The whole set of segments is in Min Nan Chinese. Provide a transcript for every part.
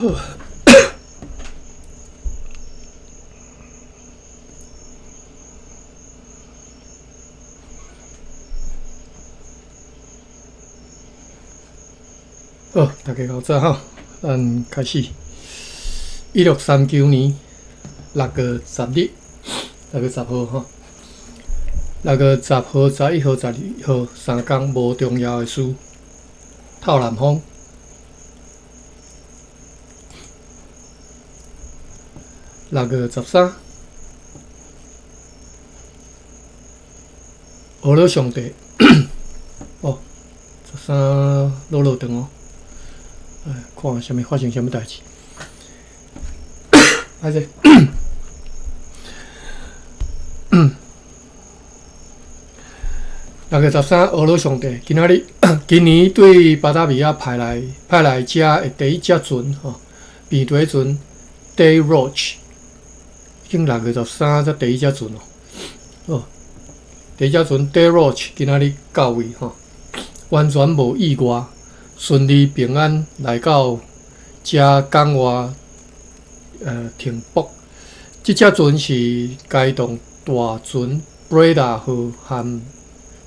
好，大家較早吼，咱開始。1639年6月10日，6月10號吼，6月10號、11號、12號三工無重要的事。透南風。6月13，俄羅上帝。哦，十三落落長哦。哎，看啥物發生啥物代誌？歹勢。6月13，俄羅上帝今仔日，今年對巴達維亞派來遮的第一隻船吼，平底船 Day Roach，已經六月十三才第一隻船哦。哦，第一隻船 Day Roach 今仔日到位吼，完全無意外，順利平安來到遮港外停泊。這隻船是該棟大船 Breda 號和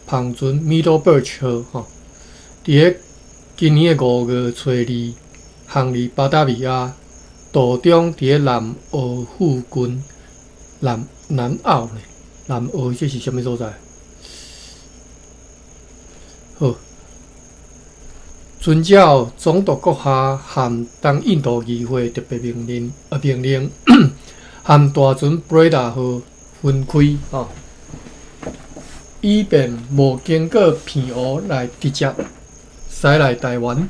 帆船 Middleburg 號吼，佇咧今年的5月初2航離巴達維亞，途中佇咧南澳附近，南南澳呢？南澳這是啥物所在？好，遵照總督閣下和東印度議會特別命令，和大船 Breda 號分開吼。以便無經過澎湖來直接駛來台灣。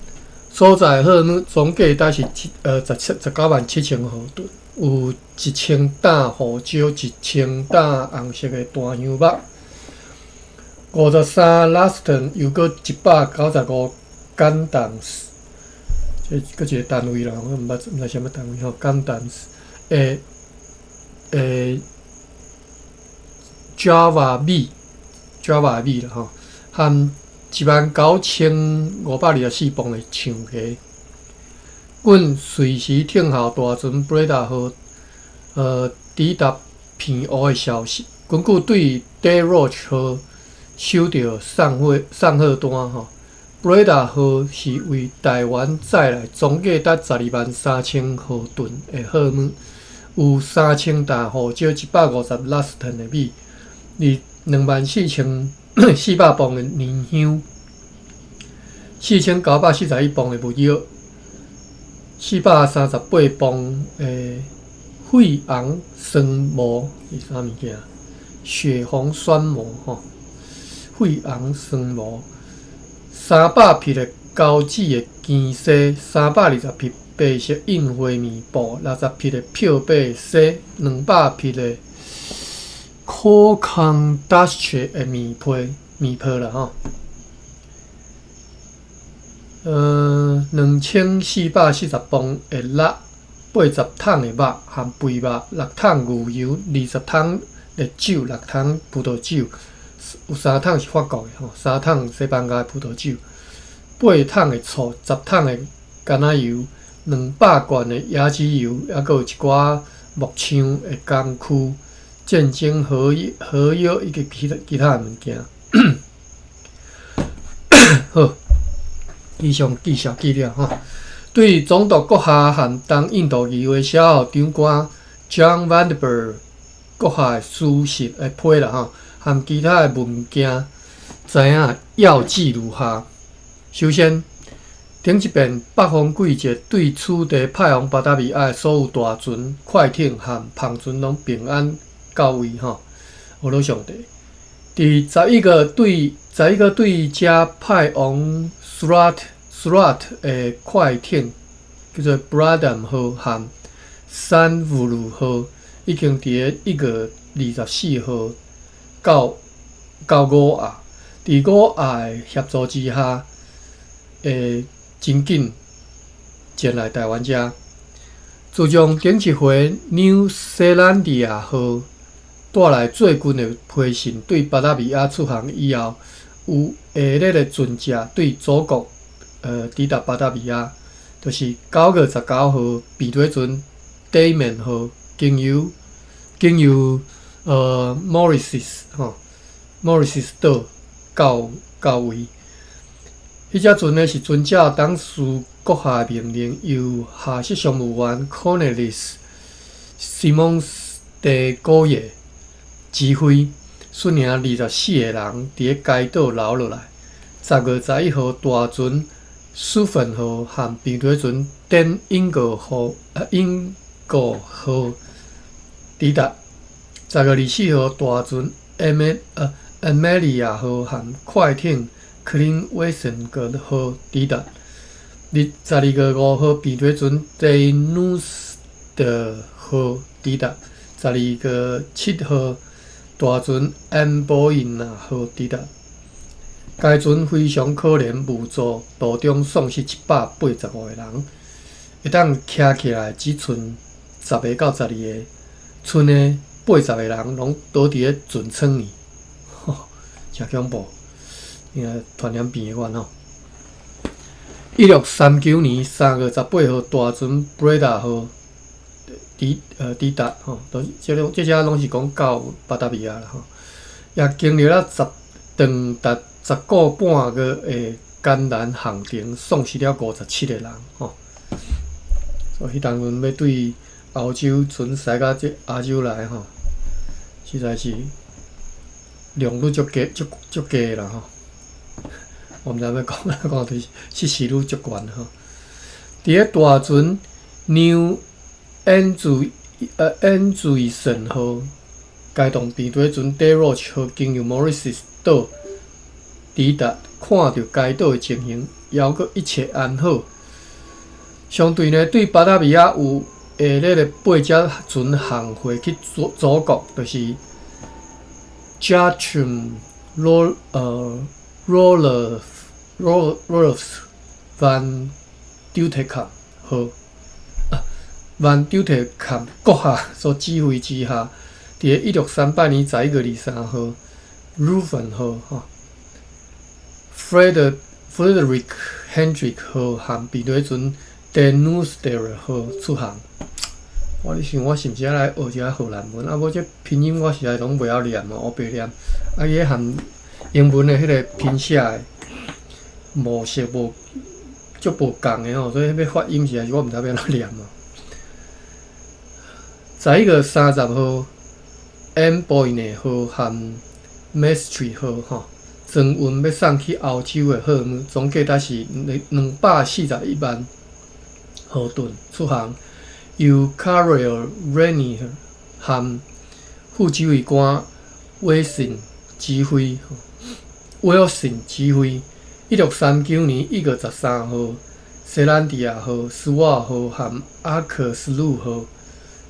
所載貨物總計達是七呃十七197,000荷噸，有1000擔胡椒，1000擔紅色的檀香木，53 laston，又閣195簡單，這閣一個單位啦，我毋捌毋知啥物單位吼，簡單的的 Java 米。Java 米啦吼，含19,524磅的橡皮。阮隨時聽候大船 Breda 號抵達澎湖的消息。根據對 Day Roach 號收到送貨單吼，Breda 號是為台灣載來總計達123,000荷噸的貨物，有3000擔胡椒，150 laston 的米，而24,400磅的奶香，4,941磅的沒藥，438磅的血紅酸膜是啥物件？血紅酸膜吼，血紅酸膜，300匹的膠紙的鉛紗，320匹白色印花棉布，60匹的漂白紗，200匹的可康達雪的棉被啦吼，2,440磅的蠟，80桶的肉含肥肉，6桶牛油，20桶烈酒，6桶葡萄酒，有3桶是法國的吼，3桶西班牙的葡萄酒，8桶的醋，10桶的橄欖油，200罐的椰子油，抑閣有一寡木匠的工具。戰爭合約以及其他的物件。好，以上介紹資料吼。對總督閣下和東印度議會社號長官 John Vanderburg 閣下的書信的批啦吼，和其他的文件，知影要旨如下。首先，頂一遍北方季節對此地派往巴達維亞的所有大船、快艇和帆船攏平安到位吼，俄羅上帝。佇11月對遮派往 Surat 的快艇叫做 Bradam 號和三烏魯號，已經佇咧1月24號到五亞。佇五亞的協助之下，會真緊前來台灣遮。自從頂一回 New Zealandia 號帶來最近的批信對巴達維亞出航以後，有下列的船隻對祖國抵達巴達維亞。就是9月19號，平底船 Damian 號經由Mauritius 吼 Mauritius 島到位。彼隻船呢是遵照董事閣下的命令，由下席商務員 Cornelis Simons de Gooyer 指揮，率領24個人佇咧該島留落來。10月11號，大船蘇芬號和平底船典英國號抵達。10月24號，大船 Amelia 號和快艇克林威森格號抵達。12月5號，平底船德努斯德號抵達。12月7號，大船安波因納號抵達。該船非常可能誤造，途中喪失185個人，會當徛起來只賰10個到12個，賰的80個人攏倒佇咧船艙裡，吼，誠恐怖！你看傳染病的款吼。1639年3月18號，大船 Breda 號抵達吼，都這攏這遮攏是講到巴達維亞啦吼，也經歷了長達10個半月的艱難航程，喪失了57個人吼。所以彼當陣欲對歐洲船駛到這亞洲來吼，實在是良率足低，足足低啦吼。我毋知欲講哪講，就是失事率足懸吼。佇咧大船 New Andrewsen 號，該棟平底船 De Roach 號經由 Mauritius 島抵達，看著該島的情形，猶閣一切安好。相對呢，對巴達維亞有下咧個八隻船航貨去祖國，就是 Joachim Roelofs van Deutekom 號，Van Deutekom 閣下所指揮之下，佇咧1638年11月23號，Reuven 號吼，Frederik Hendrik 號和平底船 De Nuster 號出航。我咧想，我是毋是愛來學一下荷蘭文？啊，無這拼音我實在攏袂曉念哦，烏白念。啊，伊和英文的彼個拼寫的模式無足無仝的吼，所以欲發音實在是我毋知欲按怎念哦。11月30號，Amboyne 號和 Maestri 號吼，裝運欲送去歐洲的貨物，總價值是241萬荷盾出航，由 Karel Renier 和副指揮官威信指揮，威爾遜指揮。1639年1月13號，西蘭迪亞號、斯瓦號和阿克斯魯號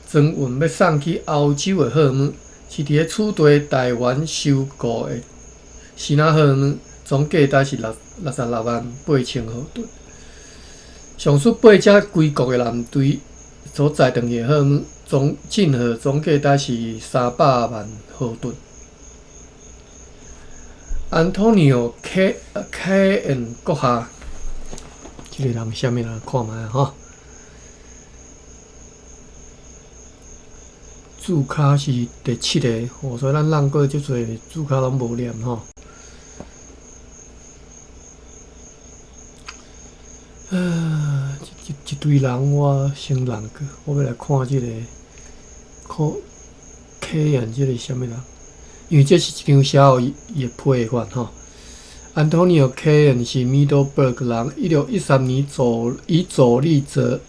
裝運欲送去歐洲的貨物，是佇咧此地台灣收購的支那貨物，總價值是6668,000荷盾。上述八隻歸國的艦隊所載轉去的貨物，總進貨總價值是300萬荷盾。安東尼奧·凱恩閣下，這個人啥物人？看覓啊吼。字跤是第七個，哦，所以咱繞過遮濟字跤攏無念吼。啊，一堆人我先繞過，我欲來看這個凱恩這個啥物人？因為這是一張寫予伊的批的款吼。安東尼奧·凱恩是米多伯格人，1613年以助理坐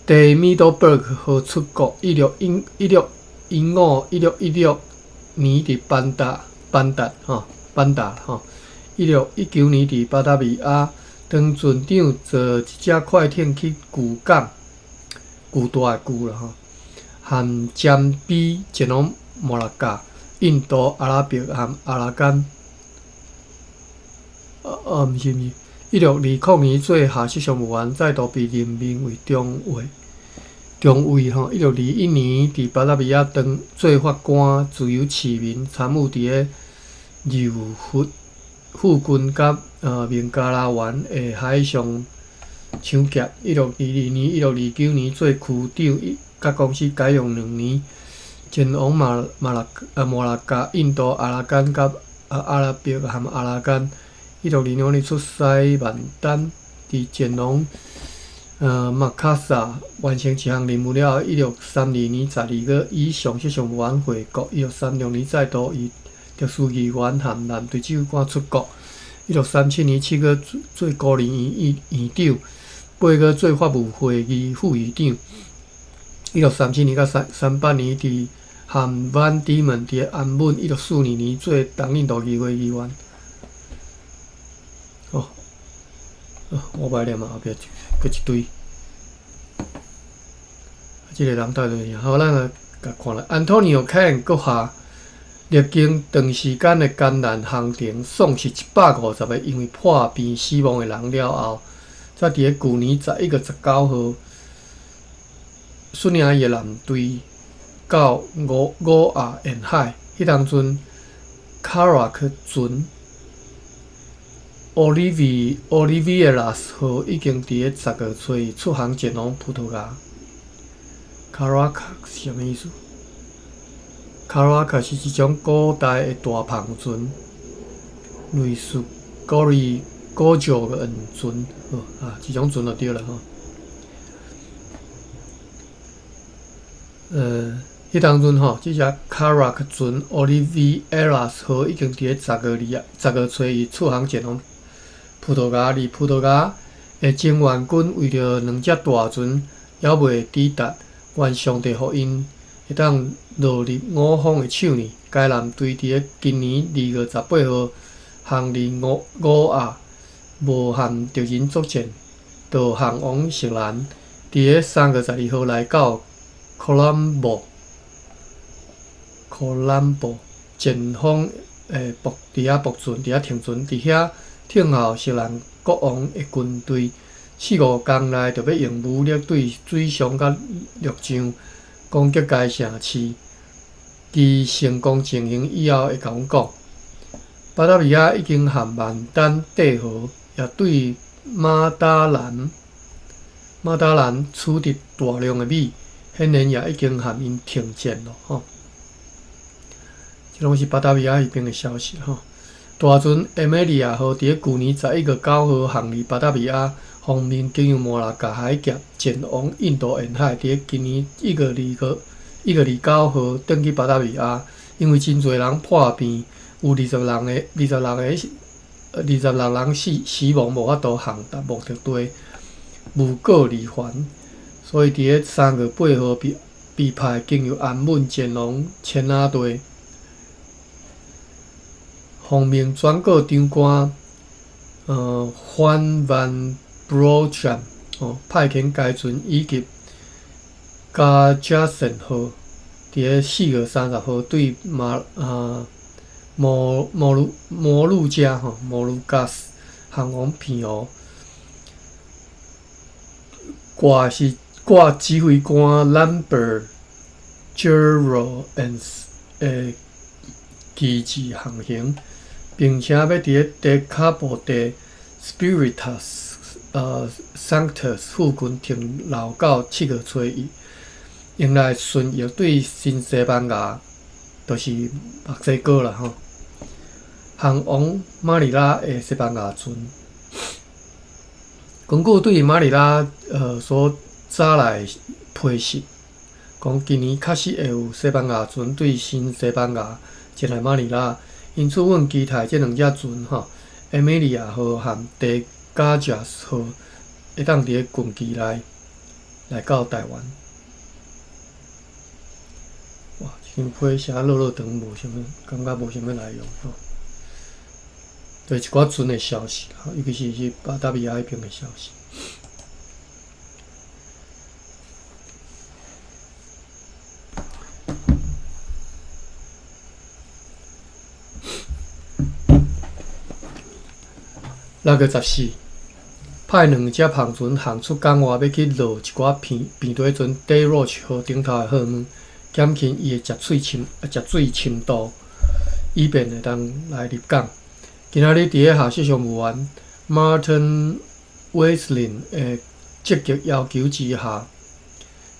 第米多伯格號出國，1615、1616年佇班達吼，班達吼，1619年佇巴達維亞當船長坐一隻快艇去巨港，巨大的巨啦吼，和占比前往摩洛加、印度、阿拉伯和阿拉干。毋是毋是，1620年做下席商務員，再度被任命為中尉。中尉吼，1621年佇巴達維亞當做法官、自由市民，參與佇咧柔佛附近佮孟加拉灣的海上搶劫。1622年、1629年做區長，佮公司解約2年，前往馬馬拉呃摩拉加、印度、阿拉干佮阿拉伯含阿拉干。1626年出使萬丹，佇前往麥卡薩完成一項任務了後，1632年12月以上席上務員回國。1636年再度以特殊議員和艦隊指揮官出國。1637年7月做孤兒院院長，8月做法務會議副議長。1637年到38年佇和萬迪門佇安穩。1642年做東印度議會議員。哦，我歹念啊，後壁閣一堆。這个人到底是好，咱來共看咧。安東尼奧·凱恩閣下歷經長時間的艱難航程，喪失150個因為破病死亡的人了後，才佇咧舊年11月19號，率領伊的艦隊到五亞沿海。彼當陣，卡拉克船 Olivieras 號已經佇咧10月初出航前往葡萄牙。卡拉克是啥物意思？卡拉克是一種古代的大帆船，類似古里古舊的船，啊，這種船就對了吼。彼當陣吼，這隻卡拉克船 Olivieras 號已經佇咧10月初一出航前往葡萄牙，而葡萄牙的征援軍為著兩隻大船猶未抵達，願上帝予𪜶會當落入五方的手呢。該艦隊佇咧今年2月18號航離五亞，無和敵人作戰，就航往錫蘭。佇咧3月12號來到科倫坡前方的泊佇遐泊船，佇遐停船，佇遐等候錫蘭國王的軍隊。四五工內就欲用武力對水上佮陸上攻擊該城市。其成功情形以後會共阮講。巴達維亞已經和萬丹締和，也對馬打蘭取得大量的米，顯然也已經和𪜶停戰囉吼。這攏是巴達維亞彼邊的消息吼。大船艾米利亞號佇咧舊年11月9號航離巴達維亞方面，經由馬六甲海峽前往印度沿海。佇咧今年1月29號轉去巴達維亞，因為真濟人破病，有26人死亡，無法度航達目的地，誣告離還，所以佇咧3月8號被派經由安穩前往千亞地。方面轉告長官，范萬 Brocham 哦，派遣該船以及加加森號，佇咧4月30號對馬啊摩摩魯摩魯加吼摩魯加斯航往澎湖，掛是掛指揮官 Lambert Gerrans 的旗幟航行。並且欲佇咧德卡布地 Spiritus Sanctus 附近停留到7月初一，用來順翼對新西班牙，就是墨西哥啦吼，航往馬尼拉的西班牙船。根據對馬尼拉所查來批示，講今年確實會有西班牙船對新西班牙前來馬尼拉。因此，阮期待這兩隻船吼，艾米利亞號和迪加加斯號，會當佇咧近期內來到台灣。哇，這張批寫落落長，無啥物，感覺無啥物內容吼。對一寡船的消息，尤其是去巴達維亞彼邊的消息。6月14，派兩隻帆船航出港外，欲去撈一寡平地船 Desroches 號頂頭的貨物，減輕伊的食水深度，以便會當來入港。今仔日佇咧下雪上務員 Martin Weslin 的積極要求之下，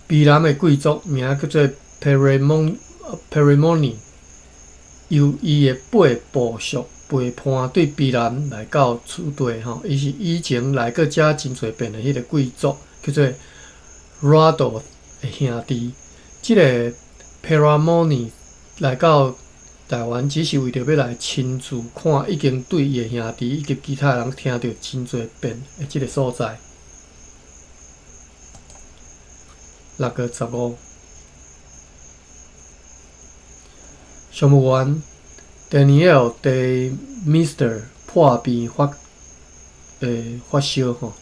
卑南的貴族名叫做 Perimony，由伊的八部屬背叛對卑南來到此地吼，伊是以前來過遮真濟遍的彼个貴族，叫做 Rudolph 的兄弟。這个 Perimony 來到台灣，只是為著欲來親自看已經對伊的兄弟以及其他人聽著真濟遍的這个所在。6月15，商務員 Daniel De Meester 破病發發燒吼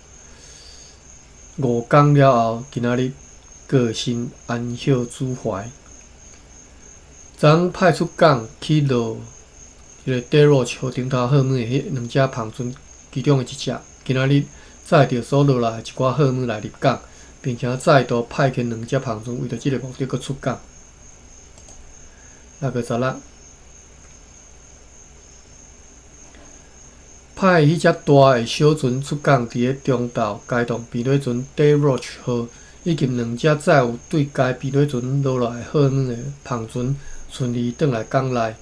，5工了後，今仔日過身安息主懷。昨昏派出港去落彼个 Deroche 號頂頭號物的彼兩隻帆船其中的一隻，今仔日載著所落來的一寡貨物來入港，並且再度派遣兩隻帆船為著這个目的閣出港。6月16，派彼隻大的小船出港，佇咧中晝開動避雷船 Deroche 號以及兩隻載有對該避雷船落來的貨物的帆船順利轉來港內。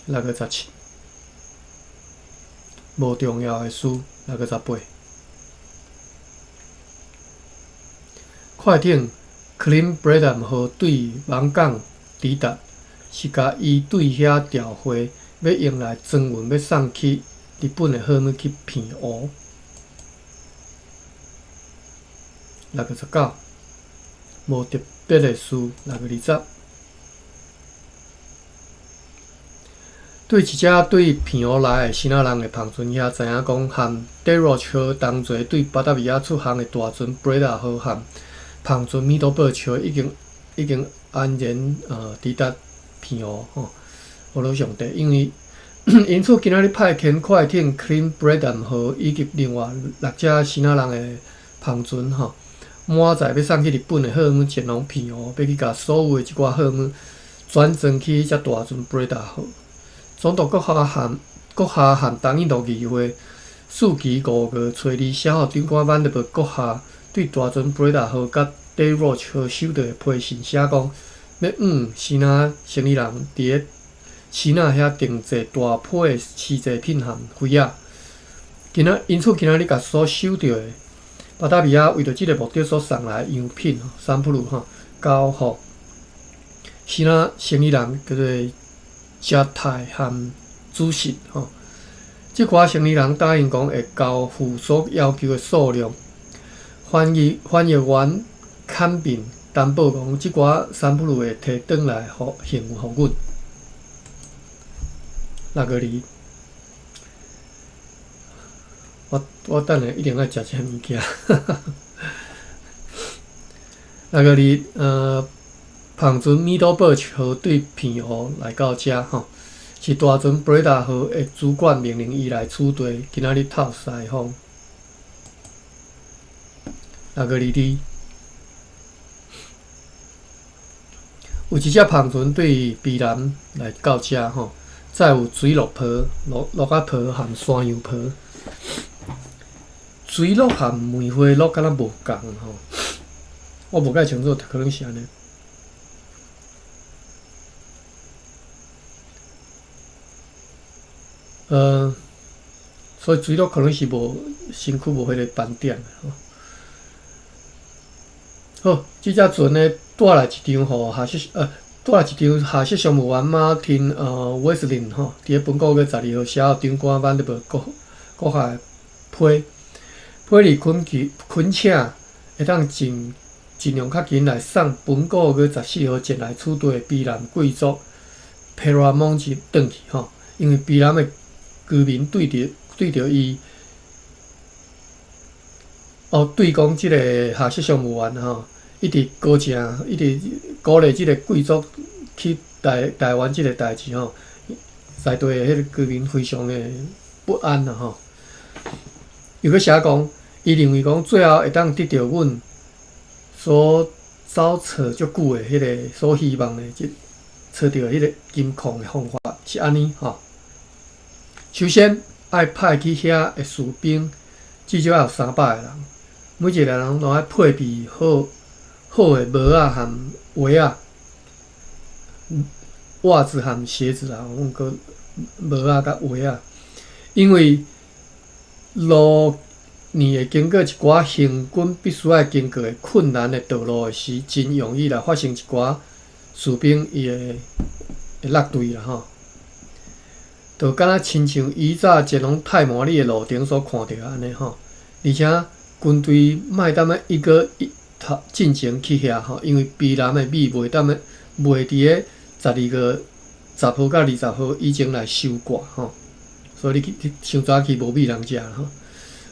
6月17，無重要的事。6月18，快艇 Klein Bredam 號對網港抵達，是共伊對遐調貨，欲用來裝運欲送去日本的貨物去澎湖。6月19，無特別的事。6月20，對一隻對澎湖來的支那人的帆船遐知影講，和 Deroche 號同齊對巴達維亞出航的大船 Breda 號和帆船米多堡橋已經已經安然抵達澎湖吼。予老上帝，因為因此今仔日派遣快艇 Klein Bredam 號以及另外六隻支那人的帆船吼，滿載欲送去日本的貨物前往澎湖，欲去共所有的這寡貨物轉裝去彼隻大船 Breda 號。總督閣下函閣下函東印度議會，四期5月初2寫予長官萬德伯閣下對大船 Breda 號佮 Deroche 號收到的批信寫講，欲向支那生意人佇咧支那遐訂製大批的絲製品和花仔。今仔因此今仔日共所收著的巴達維亞為著這个目的所送來的樣品三普魯吼交予支那生意人叫做食泰和主席吼。這寡生意人答應講會交付所要求的數量。翻譯員坎賓擔保講，這寡三普魯會提轉來予還予阮。6月2，我等下一定愛食這物件。6月2，帆船米多堡號對澎湖來到遮吼，是大船 Breda 號的主管命令伊來此地，今仔日透西風。6月22，有一隻帆船對卑南來到遮吼，載有水鹿皮、鹿鹿仔皮和山羊皮。水鹿和梅花鹿敢若無仝吼，我無介清楚，可能是按呢。所以水鹿可能是無身軀無彼个斑點吼。好，這隻船呢帶來一張予下雪帶來一張下雪商務員馬汀威斯林吼，佇咧本個月12號寫予長官萬德伯閣閣下的批，批裡懇求懇請會當盡盡量較緊來送本個月14號前來此地的卑南貴族佩拉蒙吉轉去吼，因為卑南的居民對著伊，哦，對講這个下雪商務員吼，一直高正，一直鼓勵這个貴族去台灣這个代誌吼，在地的彼个居民非常的不安啦吼。又閣寫講，伊認為講最後會當得著阮所走揣足久的彼个所希望的這揣著彼个金礦的方法是按呢吼。首先，愛派去遐的士兵至少愛有300個人，每一个人攏愛配備好好的帽仔和襪仔、襪子和鞋子啦，阮閣帽仔佮襪仔，因為路年會經過一寡行軍必須愛經過的困難的道路的時，真容易來發生一寡士兵伊會會落墜啦吼。就敢若親像以早前往泰摩利的路程所看著按呢吼，而且軍隊莫踮咧一個一頭進前去遐吼，因為卑南的米袂踮咧袂佇咧12月10號到20號以前來收割吼，所以你去你傷早去無米通食吼。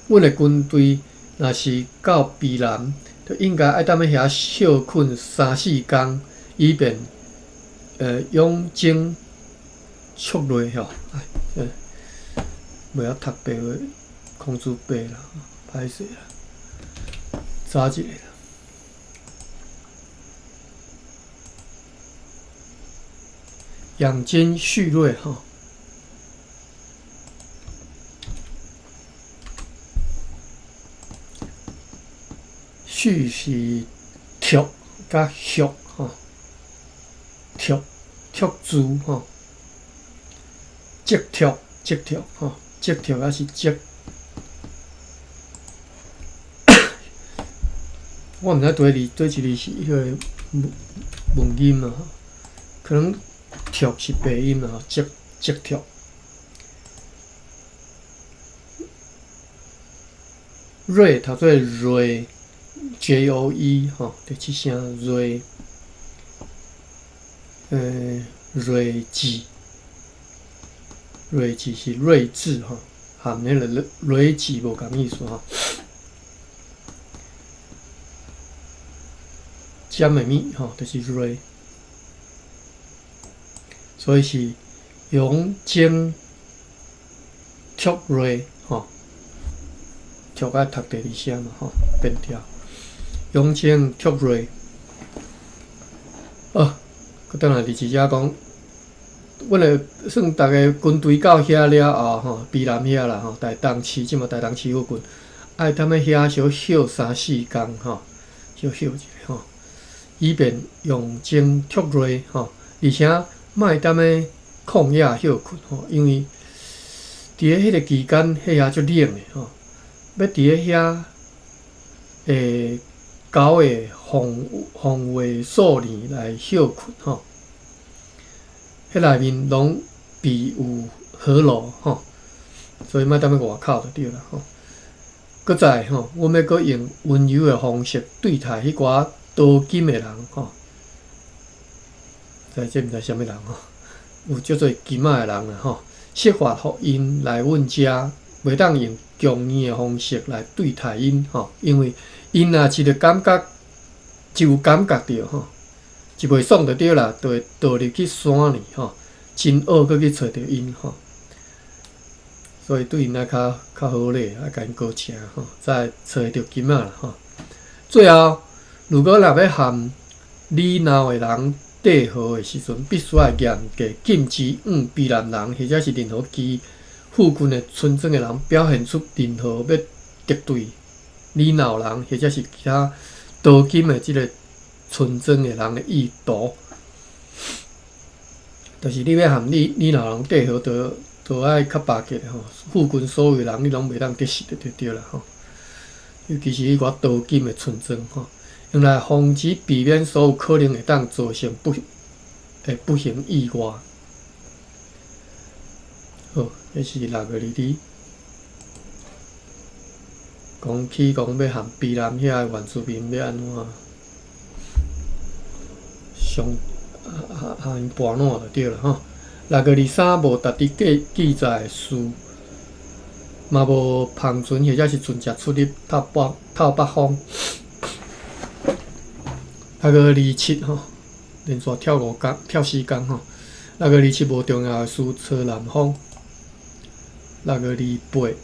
阮的軍隊若是到卑南，就應該愛踮咧遐歇睏三四工，以便養精蓄銳吼。哎，袂曉讀白話，空珠白啦，歹勢啦，早一下啦。養精蓄銳吼。蓄是蓄佮蓄吼，蓄蓄住吼，積蓄積蓄吼，積蓄抑是積。我毋知佗字佗一字是彼個文文音啊，可能蓄是白音啊，積積蓄。銳讀做銳。Joe 吼，第七聲睿，睿智，睿智是睿智吼，含彼个睿智無仝意思吼。尖的物吼，就是銳，所以是養精蓄銳吼，蓄愛讀第二聲嘛吼，變調。養精蓄銳，哦，閣轉來二七節講，阮的算逐个軍隊到遐了後吼，卑南遐啦吼，台東市這馬台東市附近，愛踮咧遐小歇三四工吼，小歇一下吼，以便養精蓄銳吼，而且莫踮咧曠野歇睏吼，因為佇咧彼个期間，彼遐足冷的吼，欲佇咧遐會狗的防防衛數年來歇睏吼，彼內面攏備有火爐吼，所以莫踮咧外口就對啦吼。閣再吼，阮欲閣用溫柔的方式對待彼寡淘金的人吼，知這毋知啥物人吼，有足濟金仔的人啦吼，設法予𪜶來阮遮，袂當用強硬的方式來對待𪜶吼，因為𪜶若是著感覺，一有感覺著吼，一袂爽就對啦，就會倒入去山裡吼，真惡閣去揣著𪜶吼，所以對𪜶愛較較好咧，愛共𪜶交情吼，才會揣會著金仔啦吼。最後，如果若欲和理鬧的人締和的時陣，必須愛嚴格禁止向卑南人或者是任何其附近的村莊的人表現出任何欲敵對理鬧人或者是其他淘金的這个村莊的人的意圖。就是你欲和理理鬧人締和，就就愛較巴結的吼，附近所有人你攏袂當得勢就對啦吼。尤其是彼寡淘金的村莊吼，用來防止避免所有可能會當造成不的不幸意外。好，這是6月22，講起講欲和卑南遐的原住民欲按怎相啊啊𪜶盤撋就對啦吼。6月23無特佇記記載的事，嘛無帆船或者是船隻出入透北透北方。6月27吼，連續跳5工，跳4工吼。6月27無重要的事，吹南風。6月28，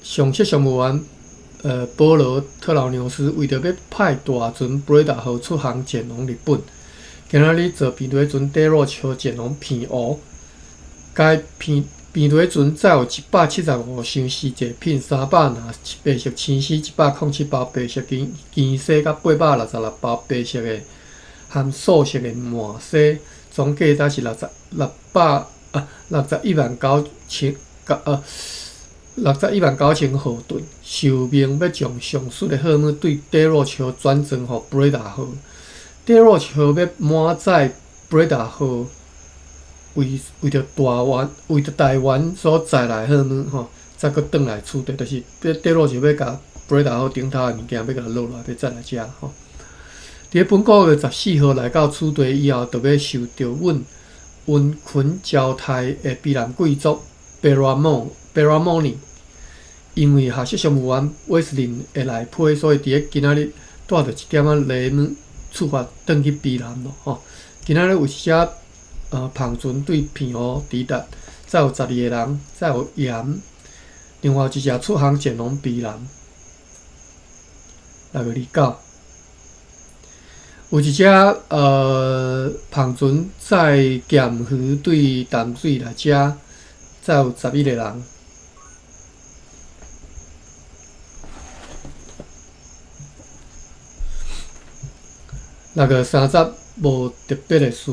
上席商務員保羅特勞紐斯為著欲派大船布雷達號出航前往日本，今仔日坐平底船短路號前往澎湖，該編編輪船載有175箱絲製品，300籃白色青絲，107包白色金金絲，佮866包白色的含素色的麻絲，總價值是六十六百啊六十一萬九千九啊619,000荷盾。受命欲將上述的貨物對底洛橋轉裝予布雷達號。底洛橋欲滿載布雷達號為為著台灣為著台灣所載來貨物吼，才閣轉來此地，就是底洛橋欲共布雷達號頂頭的物件欲共落來，欲載來遮吼。佇咧本個月14號來到此地以後，就欲受著阮溫肯招待的卑南貴族貝拉莫尼，因為下雪商務員威斯林的來批，所以佇咧今仔日帶著一點仔禮物出發轉去卑南咯吼。今仔日有一隻帆船對澎湖抵達，載有12個人，載有鹽，另外一隻出航前往卑南。6月29，有一隻帆船載鹹魚對淡水來遮，載有11個人。6月30無特別的事，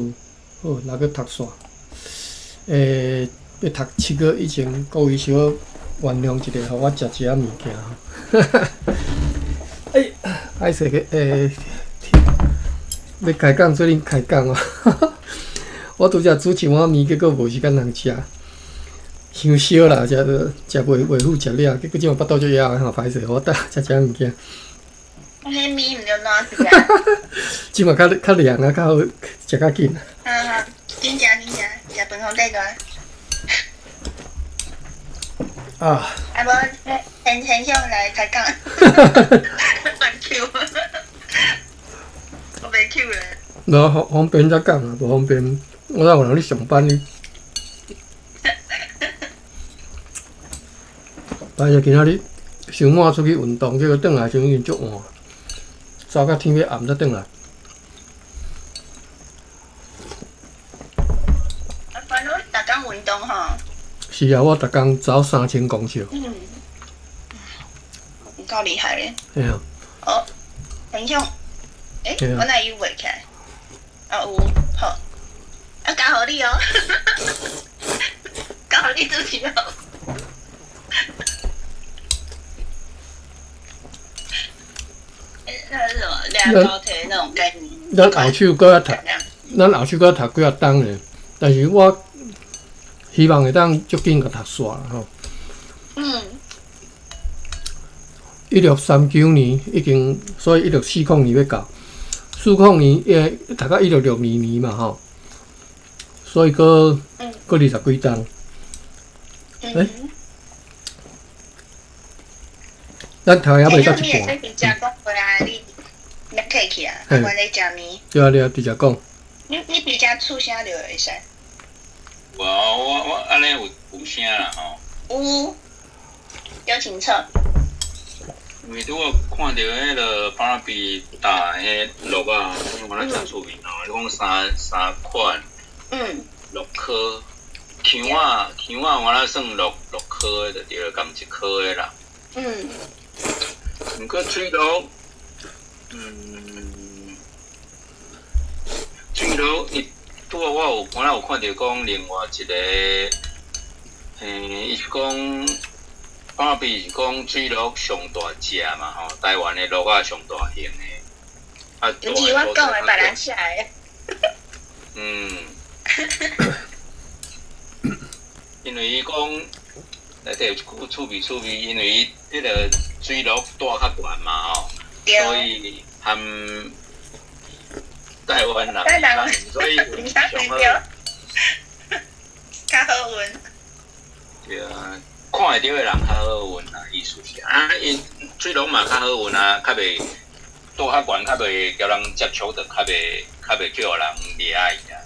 好，來去讀煞。欲讀7月以前，各位小可原諒一下，予我食一下物件吼。哎，歹勢去欲開講，做陣開講哦。我拄才煮一碗麵，結果無時間通食，傷燒啦，食食袂袂赴食了，結果這馬腹肚足枵的吼，歹勢，我等食一下物件。彼麵毋著爛去啊！這馬較較涼啊，較好食較緊。好好，緊食緊食，食飯予底大。啊！啊無，現現場來開講。亂 Q，我袂 Q 咧。無方方便才講啊，無方便，我哪有人咧上班呢？歹勢今仔日傷滿出去運動，結果轉來時陣已經足晏，走到天欲暗才轉來。啊，反正逐工運動吼。是啊，我逐工走3000公尺。嗯，有夠厲害咧。嘿啊。哦，很像，欸，我哪有畫起來？啊有，好，啊交予你哦，交予你主持哦。那是什麼？兩高鐵那種概念。咱後手閣愛讀，咱後手閣愛讀幾仔冬咧，但是我希望會當足緊共讀煞啦吼。1639年已經，所以1640年欲到，40年讀到1662年嘛吼，所以閣閣20幾冬。欸？咱讀猶未到一半。你直接講話啊！你免客氣啊，我咧食麵。對啊對啊，直接講。你直接出聲就會使。無，我按呢有有聲啦吼。有，有清楚。因為拄仔看著彼个芭比打彼鹿仔，我咧誠趣味吼。你講三三款，鹿科，姜仔姜仔，我咧算鹿鹿科的就對了，仝一科的啦。毋過水鹿，水鹿伊拄仔我有我有看著講另外一個，伊是講。芭比是講水鹿上大隻嘛吼，台灣的鹿仔上大型的。啊，毋是我講的，別人寫的。因為伊講內底有一句趣味趣味，因為伊彼个水鹿蹛較懸嘛吼，所以含台灣人，所以上好。較好運。對啊。看會著的人較好運啦，意思是啊，𪜶水鹿嘛較好運啊，較袂蹛較懸，較袂共人接觸著，較袂叫人掠伊啊。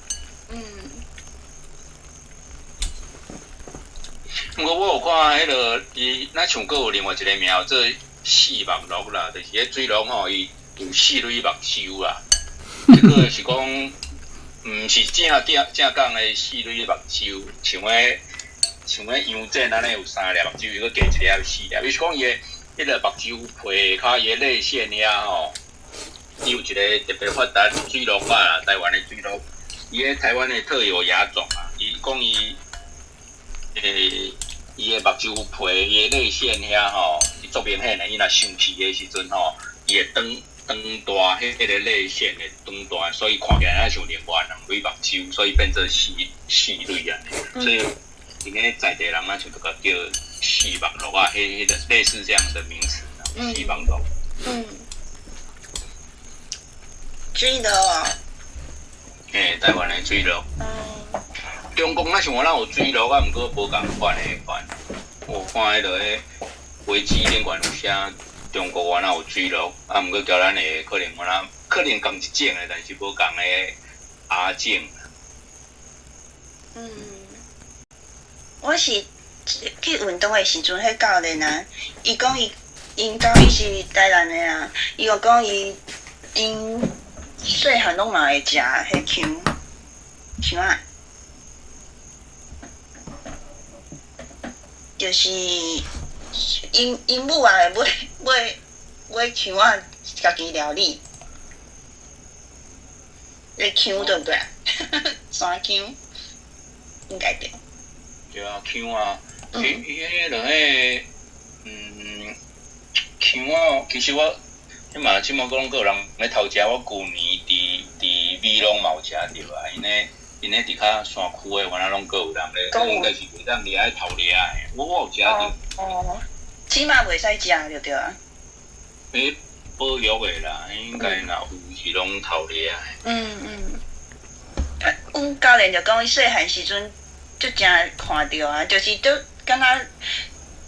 毋過我有看彼个伊，若像閣有另外一個名做四目鹿啦，就是彼水鹿吼，伊有四蕊目睭啦。這個是講毋是正正正港的四蕊目睭，像彼羊展按呢有三粒目睭，伊閣加一粒四粒。伊是講伊的彼個目睭皮跤伊的淚腺遐吼，伊有一個特別發達水鹿仔啦，台灣的水鹿，伊咧台灣的特有亞種啊。伊講伊伊的目睭皮，伊的淚腺遐吼，伊足明顯的，伊若生氣的時陣吼，伊會長長大，彼個淚腺會長大，所以看起來像另外兩蕊目睭，所以變做四四蕊按呢。所以𪜶咧在地人啊，就共叫四目鹿啊，彼個類似這樣的名詞，四目鹿。嗯。水鹿啊。嘿，台灣的水鹿。中國若像我咱有水鹿啊，毋過無仝款的款。我看彼落彼維基頂懸有寫中國原來有水鹿，啊，毋過交咱的可能原來可能仝一種的，但是無仝的亞種。嗯，我是去運動的時陣，彼教練啊，伊講伊𪜶講伊是台南的啊，伊就講伊𪜶細漢攏嘛會食彼薑薑仔。就是𪜶母也會買薑仔，家己料理。咧薑對毋對啊？山薑應該對。對啊，薑啊，伊伊彼落彼薑仔，其實我彼嘛這馬講閣有人咧偷食，我舊年佇美濃嘛有食著啊，𪜶咧佇較山區的，原來攏閣有人咧，應該是袂當掠咧偷掠的，我有食著。哦，起碼袂使食就對啊。彼保育的啦，應該若有是攏偷掠的。嗯嗯。啊，阮教練就講，伊細漢時陣足正看著啊，就是都敢若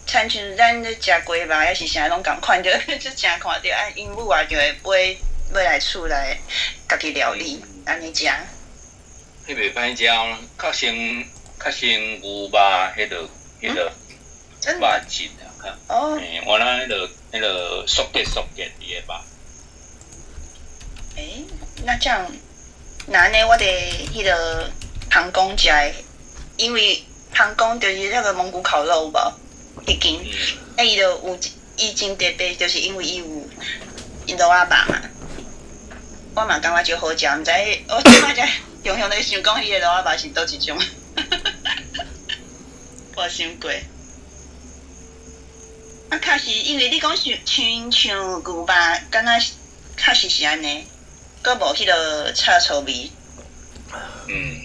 親像咱咧食雞肉，抑是啥攏仝款，就足正看著啊，𪜶母也就會買買來厝內家己料理，按呢食。彼袂歹食，較先牛肉，彼個肉質啊，較。哦。嘿，原來彼個縮結縮結伊的肉。欸，那這樣，那按呢，我佇彼個香港食的，因為香港就是那個蒙古烤肉有無？彼間，啊伊就有，伊真特別，就是因為伊有鹿仔肉嘛。我嘛感覺足好食，毋知我這擺才常常咧想講，彼個鹿仔肉是佗一種？我想過。啊，確實，因為你講像親像牛肉，敢若確實是按呢，閣無彼個臭臭味。嗯。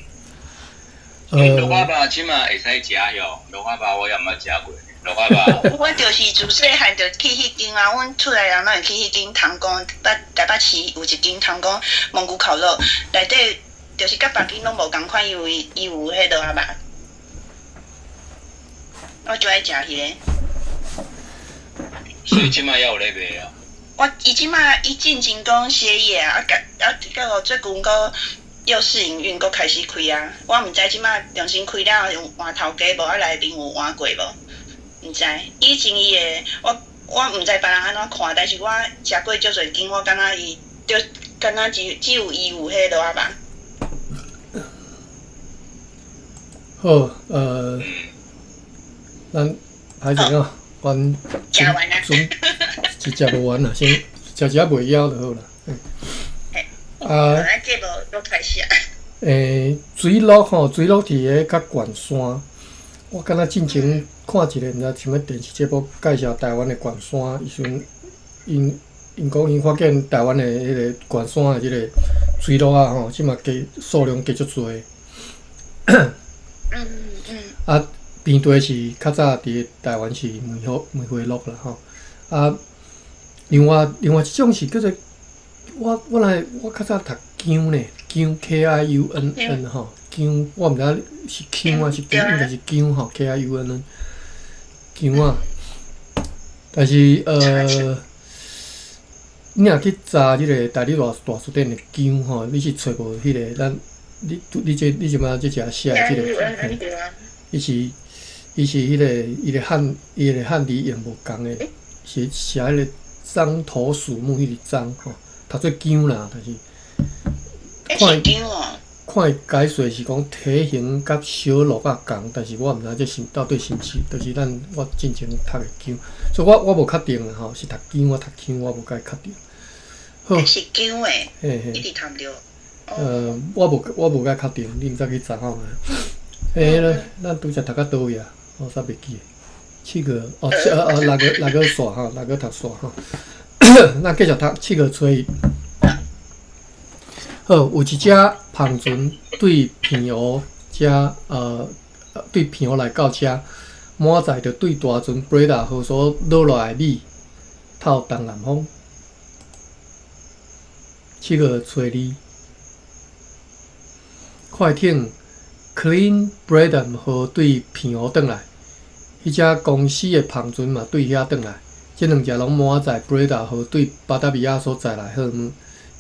鹿仔肉這馬會使食喲，鹿仔肉我也毋捌食過。鹿仔肉。我就是自細漢就去彼間啊，阮厝內人攏會去彼間湯宮，北台北市有一間湯宮蒙古烤肉，內底就是佮別間攏無仝款，因為伊有彼鹿仔肉。我就愛食彼个。所以這馬猶有咧賣啊？我伊這馬伊進前講歇業啊，啊，啊，結果最近閣又試營運，閣開始開啊。我毋知這馬重新開了有換頭家無？啊，內面有換過無？毋知。以前伊的，我毋知別人按怎看，但是我食過足濟間，我感覺伊就敢若只有伊有彼鹿仔肉。好，咱歹勢啊，阮食完啊，準是食無完啦，先食一下袂枵就好啦。啊，咱節目都開始啊。水鹿吼，水鹿佇个較懸山。我敢若進前看一个毋知啥物電視節目介紹台灣的懸山，伊陣𪜶講𪜶發現台灣的彼個懸山的這個水鹿仔吼，這馬加數量加足濟。啊，平地是較早佇台灣是梅花鹿啦吼。啊，另外一種是叫做我來我較早讀薑呢，薑 K I U N N 吼，薑我毋知是薑還是薑，應該是薑吼 K I U N N 薑啊。但是你若去查這個台語大辭典的薑吼，你是揣無彼個咱你這擺這只寫的這個，伊是彼個伊個漢字用無仝的，是寫彼個獐頭鼠目彼個獐吼，讀做薑啦，但是看。欸，是薑哦。看伊解說是講體型佮小駱仔仝，但是我毋知這是到底是毋是，就是咱我進前讀的姜，所以我無確定啦吼，是讀姜我讀姜，我無共伊確定。好，是姜的，嘿嘿，一直談著。我無共確定，你毋知去查看覓。欸，咱拄才讀到佗位啊？我煞袂記。七月哦，七六月煞吼，六月讀煞吼。咱繼續讀7月初一。好，有一隻帆船對澎湖遮，對澎湖來到遮，滿載著對大船布雷達號所落落來米，透東南風。7月初二，快艇 Klein Bredam 號對澎湖轉來，彼隻公司的帆船嘛對遐轉來，這兩隻攏滿載布雷達號對巴達維亞所載來貨物。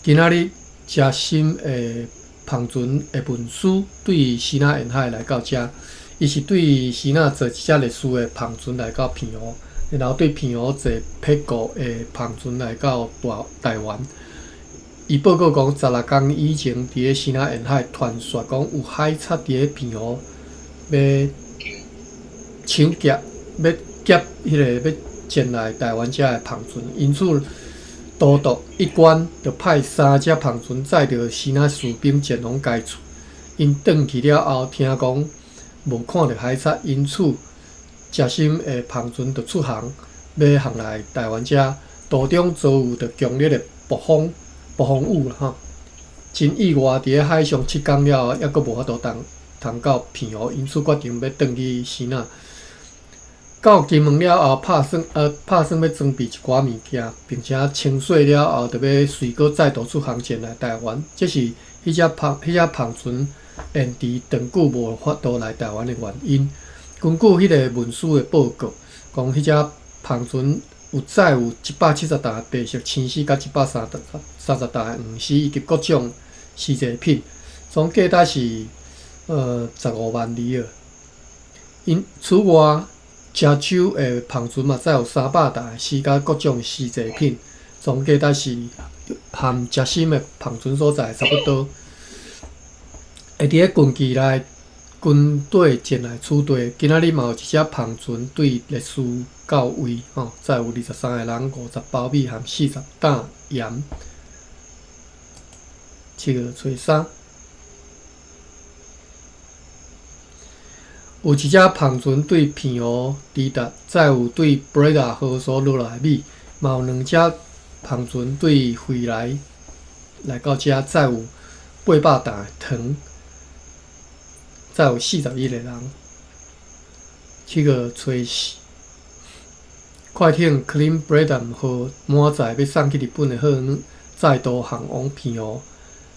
今仔日誠心的帆船的文書對支那沿海來到遮，伊是對支那坐一隻歷史的帆船來到澎湖，然後對澎湖坐撇過的帆船來到大台灣。伊報告講，16工以前，佇咧支那沿海傳說講有海賊佇咧澎湖欲搶劫，欲劫彼个欲前來台灣遮的帆船，因此都督一關就派三隻帆船載著支那士兵前往該處。𪜶轉去了後，聽講無看著海賊，因此誠心的帆船就出航，欲航來台灣遮。途中遭遇著強烈的暴風。暴風雨啦吼，真意外，佇咧海上7工了後，猶閣無法度通通到澎湖，因此決定欲轉去支那。到金門了後，拍算欲裝備一寡物件，並且清洗了後，就欲隨閣再度出航前來台灣。這是彼隻帆船延遲長久無法度來台灣的原因。根據彼个文書的報告，講彼隻帆船有載有170擔白色青絲，佮130擔黃絲，以及各種絲製品，總價值是15萬里爾。𪜶此外，漳州的帆船嘛載有300擔絲佮各種絲製品，總價值是和誠心的帆船所載差不多。會佇咧近期內軍隊前來此地，今仔日嘛有一隻帆船對列斯到位，吼，載有23個人、50包米和40擔鹽。7月初三，有一隻帆船對澎湖抵達，載有對布雷達號所落來米，嘛有兩隻帆船對惠來來到遮，載有800擔糖。載有41個人。7月初四，快艇 Klein Bredam 號滿載欲送去日本的貨物，再度航往澎湖，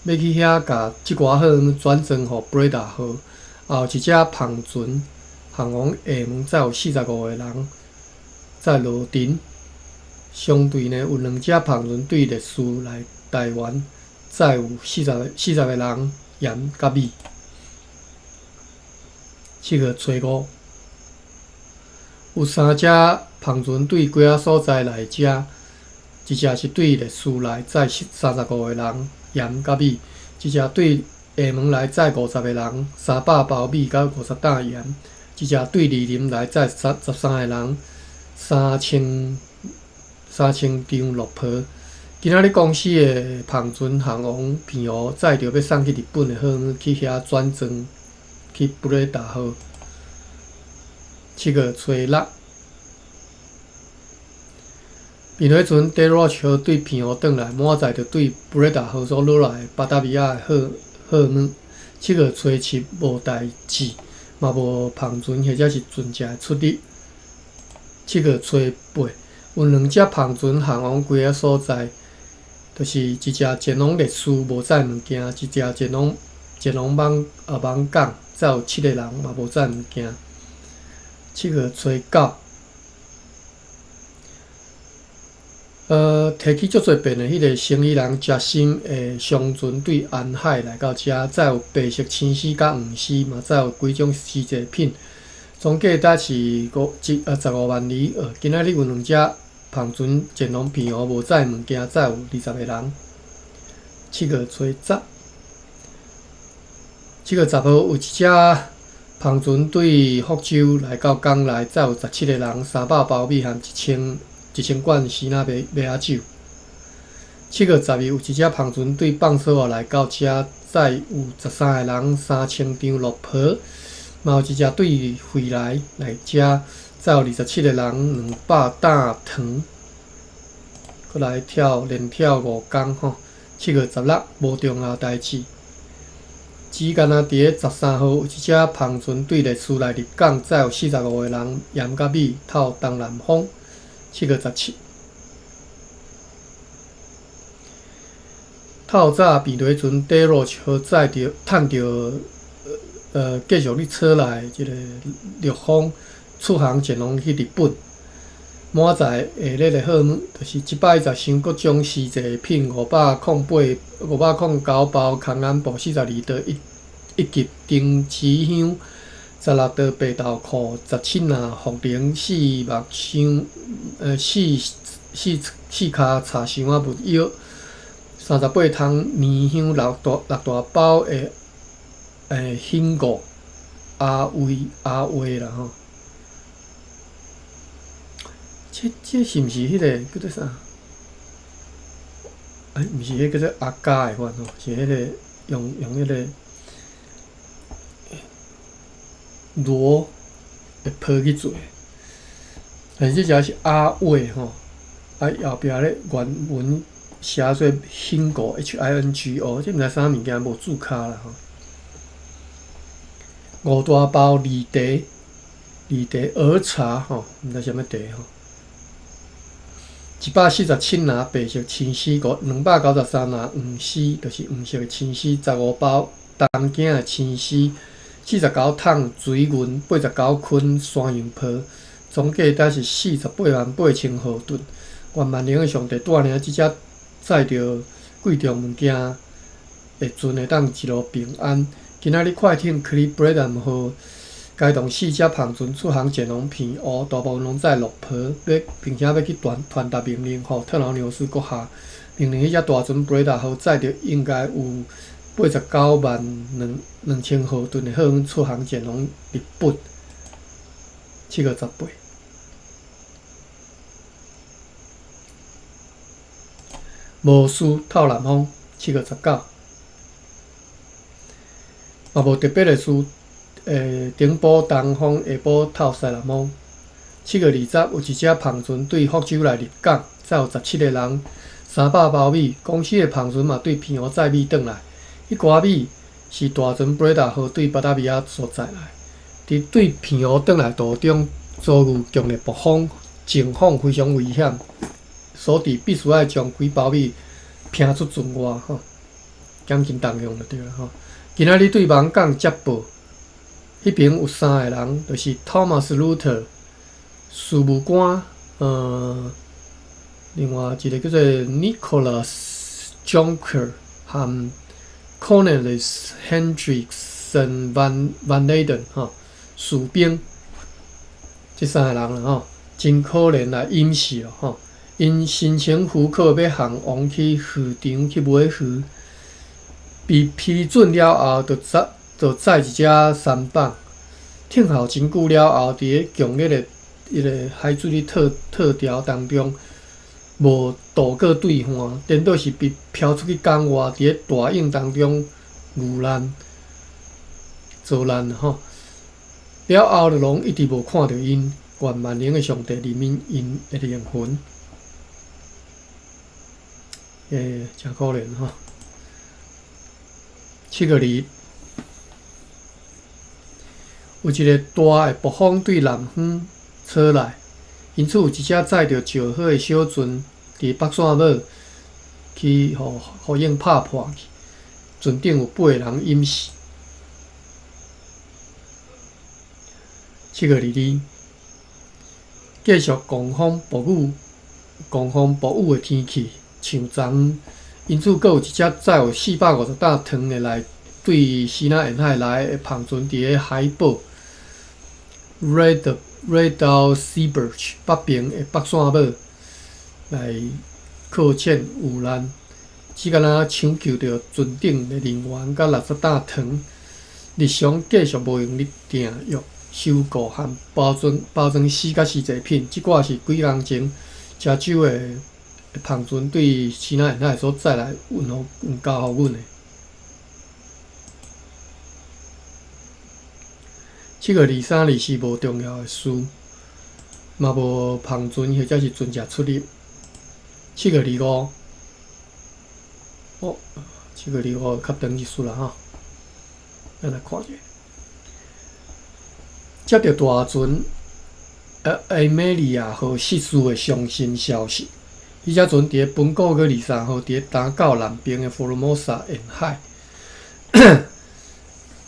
欲去遐共這寡貨物轉裝予布雷達號。也有一隻帆船航往廈門，載有45個人，載羅田。相對呢，有兩隻帆船對列斯來台灣，載有40個人鹽佮米。7月初五，有三隻帆船對幾仔所在來遮，一隻是對列斯來載35個人鹽佮米，一隻對廈門來載50個人300包米佮50擔鹽，一隻對二林來載13個人3000張綠皮。今仔日公司的帆船航往澎湖，載著欲送去日本的貨物去遐轉裝。去布雷達號。7月初六，檳火船 De Roche 號對澎湖轉來，滿載著對布雷達號所落來的巴達維亞的貨物。7月初七無代誌，嘛無帆船或者是船隻出入。7月初八，有兩隻帆船航往幾个所在，就是一隻前往列斯無載物件，一隻前往網港。載有七個人，嘛無載物件。7月初九，提起足濟遍的彼个生意人誠心的商船對安海來到遮，載有白色青絲佮黃絲，嘛載有幾種絲製品，總價值是五一15萬里。今仔日有兩隻帆船前往澎湖，無載物件，載有20個人。7月初十。7月10號有一隻帆船對福州來到港內，載有17個人、300包米和1000罐支那麥仔酒。7月12有一隻帆船對放索來到遮，載有13個人、3000張綠袍。嘛有一隻對惠來來遮，載有27個人、200擔糖，閣來跳連跳5工吼。7月16無重要代誌。只干焦佇咧13號有一隻帆船對麗斯來入港，載有45個人，鹽佮米透東南風。7月17，透早便輪船 Deroch 號載著趁著繼續咧吹來這个陸風出航前往去日本。滿載下列的貨物，就是110箱各種絲製品，508、509包空安布，42袋一級丁臍香，16袋白豆蔻，17籃茯苓，四目箱，四四四跤茶箱仔蜜藥，38桶年香，六大包的香菇阿威阿威啦吼。這是毋是彼个叫做啥？毋是彼叫做阿加的款吼，是彼个用彼个螺的皮去做的。但是這隻是阿魏吼，啊後壁咧原文寫做興果 H I N G O，這毋知啥物件無註跤啦吼。5大包綠茶，綠茶兒茶吼，毋知啥物茶吼。147籃白色青絲，293籃黃絲，就是黃色的青絲，15包東京的青絲，49桶水銀，89坤山羊皮，總計才是48萬8千荷盾。願萬能的上帝帶領這隻載著貴重物件的船會當一路平安。今仔日快艇 Cliff 號該動四隻帆船出航前往澎湖，大部分攏載綠袍，欲並且欲去傳傳達命令予特勞紐斯閣下。命令彼隻大船 Breda 號載著應該有89萬2,000荷噸的貨物出航前往日本。7月18，無事透南風。7月19，嘛無特別的事。頂埔東風，下晡透西南風。7月20，有一隻帆船對福州來入港，載有17個人，300包米。公司的帆船嘛對澎湖載米轉來，彼寡米是大船 Breda 號對巴達維亞所載來。佇對澎湖轉來途中遭遇強烈暴風，情況非常危險，所以必須愛將幾包米拼出船外吼，減輕重量就對啦吼。今仔日對網港接報。彼爿有三个人，就是 Thomas Luther 事務官，另外一个叫做 Nicholas Jonker 和 Cornelis Hendrickson van Leyden 吼，士兵，這三个人啦吼，真可憐來隱死咯吼。𪜶申請許可欲向王去魚場去買魚，被批准了後，就載一隻舢舨，等候真久了後，佇咧強烈的彼个海水咧退退潮當中，無渡過對岸，顛倒是被飄出去港外，佇咧大湧當中遇難遭難吼。了後就攏一直無看著𪜶，願萬能的上帝憐憫𪜶的靈魂。真可憐吼。7月2日。有一个大的暴風對南方吹來，因此有一隻載著石火的小船佇北線尾去予雨湧拍破去，船頂有8个人淹死。7月22，繼續狂風暴雨、狂風暴雨的天氣，像昨昏，因此閣有一隻載有450擔糖的來對西南沿海來的帆船佇咧海堡 Red Seaburg 北爿的北線尾來擱淺遇難，只干焦搶救著船頂的人員佮60擔糖。日常繼續無閒咧訂約、收購和包裝包裝死甲絲製品。這寡是幾工前遮酒的帆船對支那沿海所載來運予運交予阮的。7月23日是無重要的事，嘛無帆船或者是船隻出入。七月二五，哦，七月二五較長一絲啦吼，咱來看者。接著大船艾美利亞號失事的傷心消息，彼隻船佇咧本個月23號佇咧東到南邊的福爾摩沙沿海，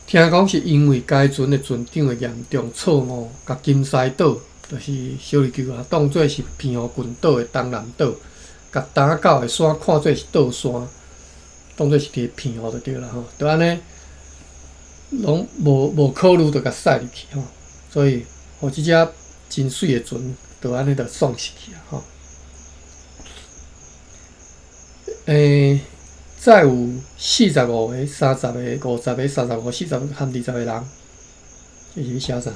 聽講是因為該船的船長的嚴重錯誤，共金獅島，就是小琉球啊，當做是澎湖群島的東南島，共東到的山看做是倒山，當做是佇澎湖就對啦吼，就按呢，攏無考慮就共駛入去吼，所以，予這隻真媠的船，就按呢就喪失去啊吼。載有45個、30個、50個、35、40和20個人，這是咧寫啥？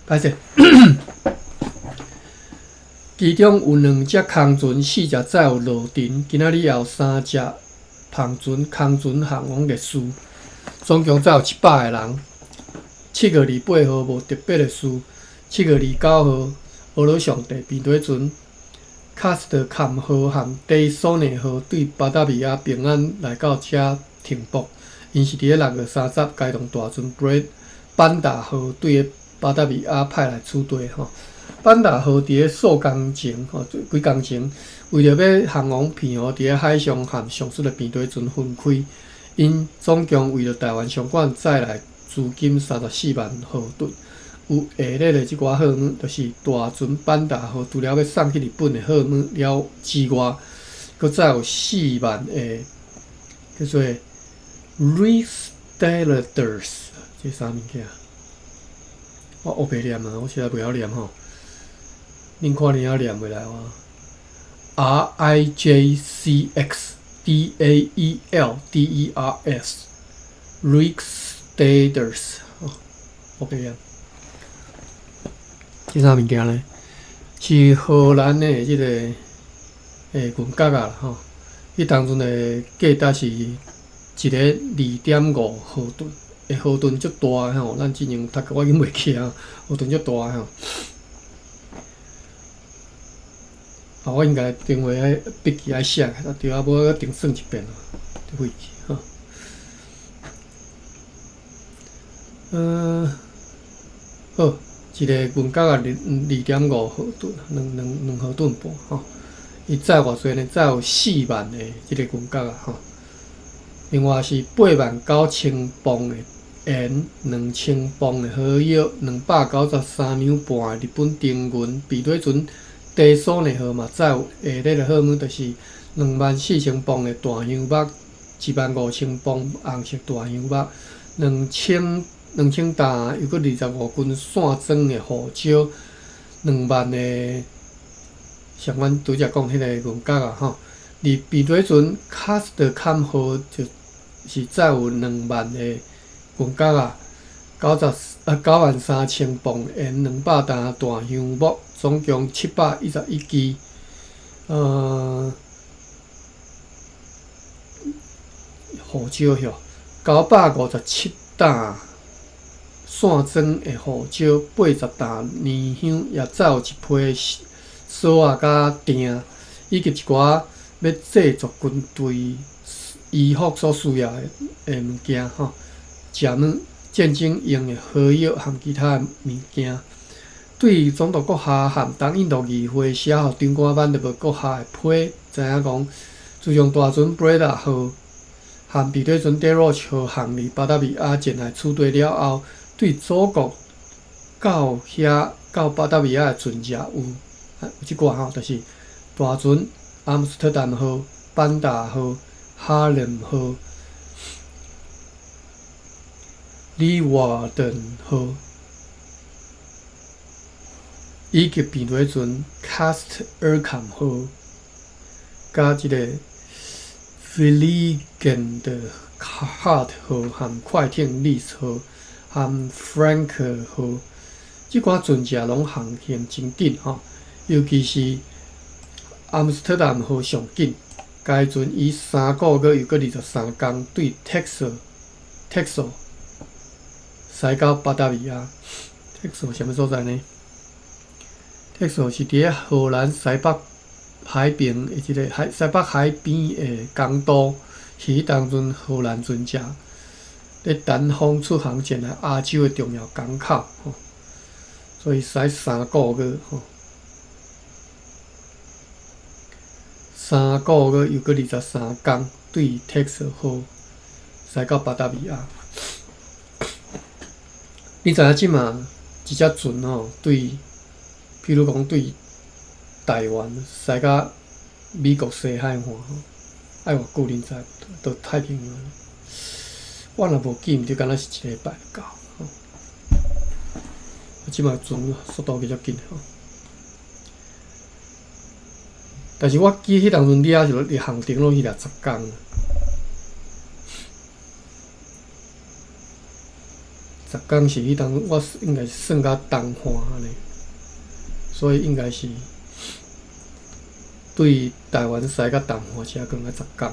歹勢。其中有兩隻空船，四隻載有螺鈿。今仔日也有三隻帆船、空船航往歷史，總共載有700個人。7月28號無特別的事。7月29號，俄羅上帝平底船卡斯特坎號和戴索內號對巴達維亞平安來到遮停泊。𪜶是佇咧6月30，該棟大船布班達號對巴達維亞派來此地吼。班達號佇咧數工前吼，幾工前，為著欲航往澎湖佇咧海上和上述的平底船分開，𪜶總共為著台灣商館載來資金34萬荷盾。有下列的這寡貨物，就是大船班達號除了欲送去日本的貨物了之外，閣載有4萬個叫做 Rijksdaalders，這啥物件？我烏白念啊，我實在袂曉念吼。恁看恁曉念袂來無？R I J C X D A E L D E R S Rijksdaalders，哦，烏白念。這啥物件呢？是荷蘭的這個銀角仔啦吼。彼當陣的價值是一个2.5荷盾，荷盾足大的吼。咱之前讀過，我已經袂記啊。荷盾足大的吼。啊，我應該電話愛筆記愛寫，對啊，無我重算一遍啊，就廢去吼。好。一个銀角仔2.5荷盾，兩荷盾半吼。伊載偌濟呢？載有4萬的這个銀角仔吼。另外是89,000磅的鹽，2,000磅的火藥，293兩半的日本丁銀。比對船低索內號嘛，載有下列的貨物，就是24,000磅的大香木，15,000磅紅色大香木，兩千擔又閣25斤散裝的胡椒，2萬个，像阮拄才講彼個銀角仔吼，而平底船卡斯特坎號就是載有2萬个銀角仔，93,000磅鹽，200擔大香木，總共711支，胡椒吼，957擔。散裝的胡椒，80擔年香，也載有一批索仔佮錠，以及一寡欲製作軍隊衣服所需要的物件吼，食物、戰爭用的火藥和其他的物件。對總督閣下和東印度議會寫予長官萬德伯閣下的批，知影講，自從大船布雷達號和比對船德羅號航離巴達維亞前來此地了後，對祖國到遐到巴達維亞的船隻有這寡吼，就是大船阿姆斯特丹號、班達號、哈林號、里瓦頓號，以及平底船卡斯特爾坎號，佮這个弗里根的 Hart 號和快艇 Leeds 號和 Frank 號，這寡船隻攏航行真緊吼，尤其是阿姆斯特丹號上緊。該船以3個月又閣23工對 Texel 駛到巴達維亞。Texel 啥物所在呢？Texel 是佇咧荷蘭西北海邊的一個海西北海邊的港都，是彼當陣荷蘭船隻咧單方出航前來亞洲的重要港口。吼，所以駛三個月吼。三個月又閣23工，對 Texel 號駛到巴達維亞。你知影這馬一隻船吼，對，譬如講對台灣駛到美國西海岸吼，愛偌久？恁知無？到太平洋。我若無記毋著，敢若是一禮拜就到吼。這馬船速度比較緊吼。但是我記彼當陣掠是佇航程攏是掠10工。十工是彼當我應該是算甲東岸按呢，所以應該是對台灣駛到東岸車可能愛十工。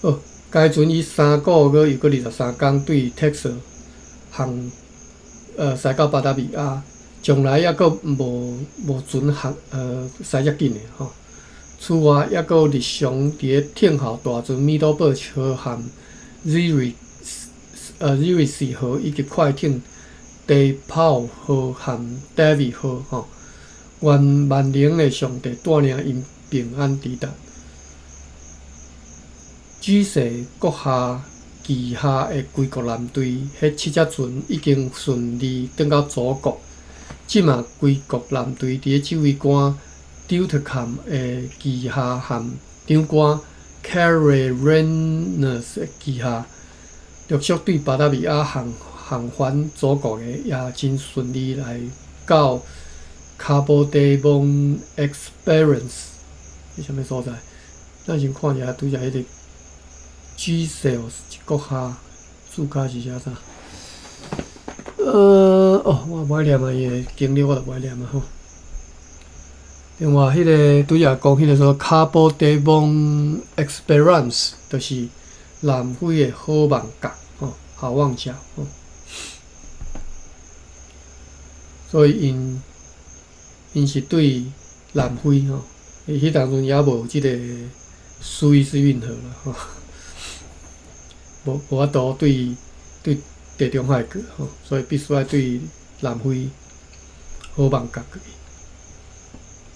好，該船以三個月又閣23工對 Texel 航，駛到巴達維亞，將來抑閣無船航駛遮緊的吼。此外，抑閣日常佇咧聽候大船米多堡號和 Zierikzee 號以及快艇 De Pauw 號和 David 號吼。願萬能的上帝帶領𪜶平安抵達。主席閣下旗下的歸國艦隊，彼七隻船已經順利轉到祖國。這馬歸國艦隊佇咧指揮官 Deutekom 的旗下和長官 Carel 的旗下，陸續對巴達維亞航返祖國的，也真順利來到 Cabo de Bon Esperance，佇啥物所在？咱先看一下，拄才彼個 G-Sales 閣下注卡是寫啥？哦，我無愛念啊，伊的經歷我就無愛念啊吼。另外，彼個拄才講彼個說 Cabo de Bon Esperance，就是南非的好望角吼，好望角吼。所以𪜶是對南非吼，彼當陣猶無這個蘇伊士運河啦吼，無法度對地中海過吼，所以必須愛對南非好望角過去。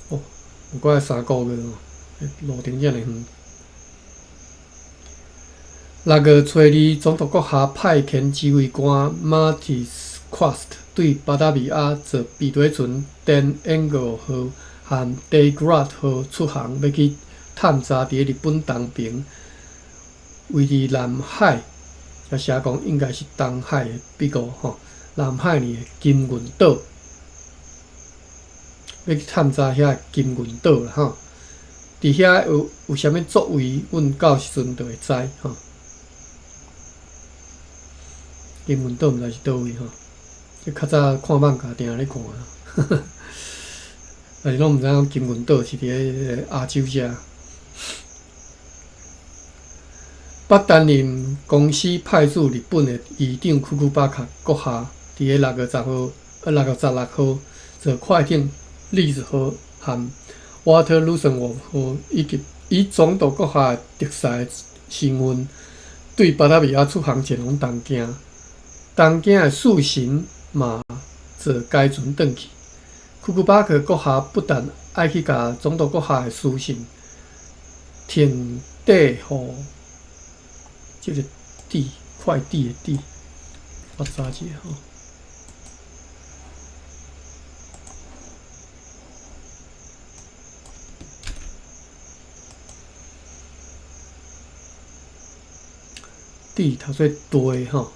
哦，毋過愛三個月吼，路程遮爾遠。6月初2，總督閣下派遣指揮官 Matthijs Quast 對巴達維亞坐避雷船 Den Engel 號和 De Graaf 號出航，欲去探查佇咧日本東爿位佇南海，遮寫講應該是東海的筆誤吼，南海裡的金銀島，欲去探查遐金銀島啦吼。佇遐有啥物作為，阮到時陣就會知吼。金銀島毋知是佗位吼，這較早看漫畫定咧看，但是攏毋知影金銀島是佇咧亞洲遮。北擔任公司派駐日本的議長庫庫巴卡閣下，佇咧6月10號、6月16號坐快艇利茲號和瓦特魯森沃號，以及以總督閣下特使身份，對巴達維亞出航前往東京。東京的四神嘛坐該船轉去。庫庫巴克閣下不但愛去共總督閣下的書信呈遞予這個地快遞的遞，我查一下吼。遞讀做地吼，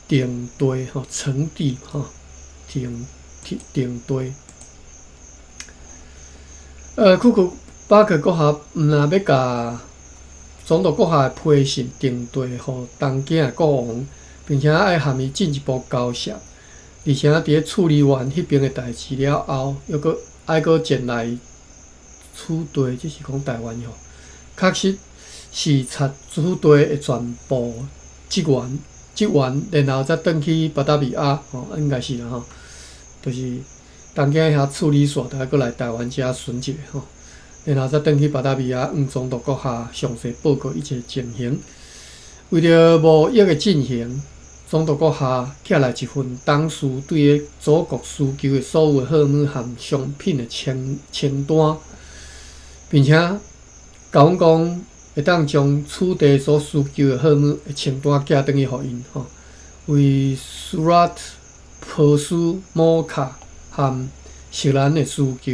定地吼，呈遞吼，呈呈地。庫庫巴克閣下毋若欲共總督閣下的批信呈遞予東京的國王，並且愛和伊進一步交涉，而且佇咧處理完彼邊的代誌了後，猶閣愛閣前來此地，這是講台灣吼，確實視察此地的全部職員，職員，然後才轉去巴達維亞吼，應該是啦吼，就是東京遐處理煞，就愛閣來台灣遮巡一下吼，然後才轉去巴達維亞，向總督閣下詳細報告一切情形。為著貿易的進行，總督閣下寄來一份董事對咧祖國需求的所有的貨物和商品的清清單，並且共阮講會當將此地所需求的貨物的清單寄轉去予𪜶吼。為蘇拉特、波斯、摩卡和錫蘭的需求，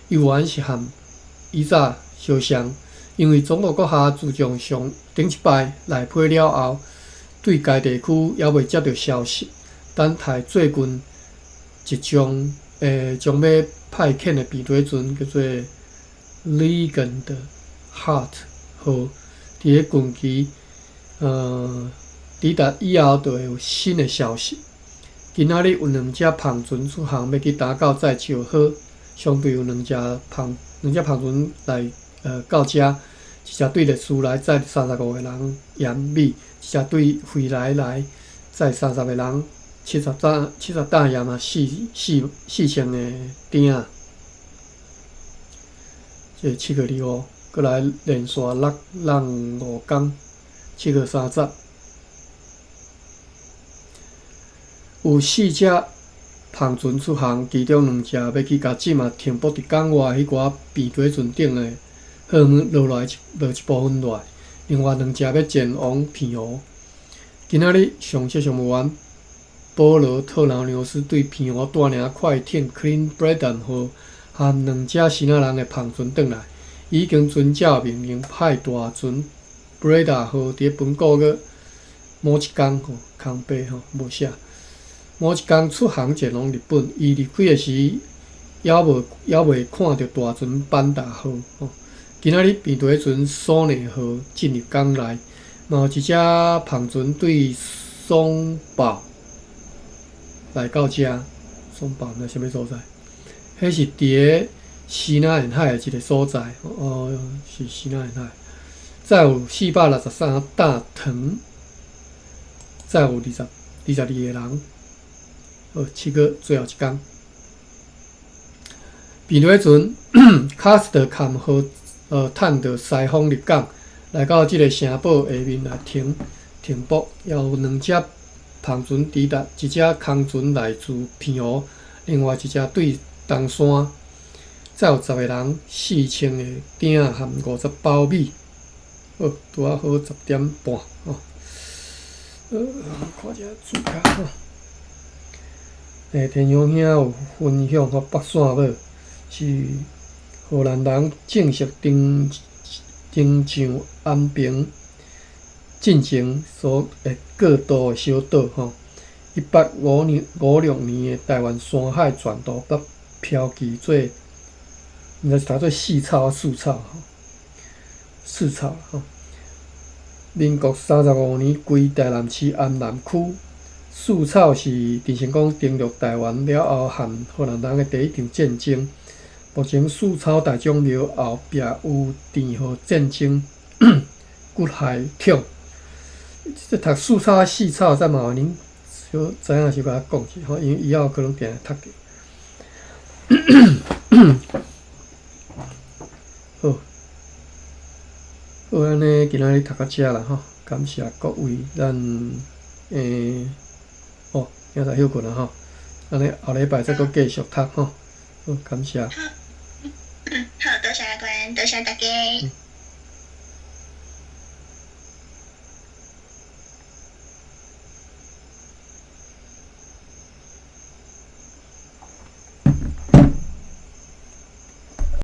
猶原是和以早相像，因為總督閣下自從上頂一擺來批了後，對該地區猶未接著消息，等待最近一將將欲派遣的平底船叫做 Legend Heart 號，佇咧近期抵達以後，就會有新的消息。今仔日有兩隻帆船出航，欲去打到載石號，相對有兩隻帆船來到遮，一隻對麗斯來載35個人鹽米，一隻對惠來來載30個人70擔鹽啊，四四四千個鼎仔。這7月25，閣來連續落落5工，7月30，有四隻帆船出航，其中兩隻欲去共這馬停泊佇港外彼寡平底船頂的貨物落一部分落來，另外兩隻欲前往澎湖。今仔日上席商務員保羅特勞紐斯對澎湖帶領快艇 Clean Brandon 號和兩隻希臘人的帆船轉來，已經遵照命令派大船 Breda 號佇本個月某一工吼空白吼無寫，某一工出航前往日本。伊離開的時，猶未看著大船班達號吼。今仔日平底船索尼號進入港內，嘛有一隻帆船對松堡來到遮。松堡毋知啥物所在，彼是佇咧西南沿海的一個所在，哦，是西南沿海。載有463擔糖，載有22個人。好，7月最後一工，平底船卡斯特坎號趁著西風入港，來到這個城堡下面來停停泊，也有兩隻帆船抵達，一隻空船來自澎湖，另外一隻對東山，載有10個人、4000個鼎仔和50包米。好，拄仔好10點半吼。看一下字卡吼。田雄兄有分享吼，北線無是荷蘭人正式登登上安平進前所會過渡的小島吼。1856年的台灣山海全圖捌標記做，毋知是讀做四草抑四草吼，四草吼。民國35年歸台南市安南區。四草是鄭成功登陸台灣了後，和荷蘭人的第一場戰爭。目前四草大將廟後壁有鄭荷戰爭骨骸桶。這讀四草抑四草，再麻煩恁小知影時共我講一下吼，因為以後可能定會讀著。好，好，按呢今仔日讀到遮啦吼，感謝各位，咱哦，今仔載歇睏啦吼，按呢後禮拜再閣繼續讀吼，好，感謝。好，多謝阿關，多謝大家。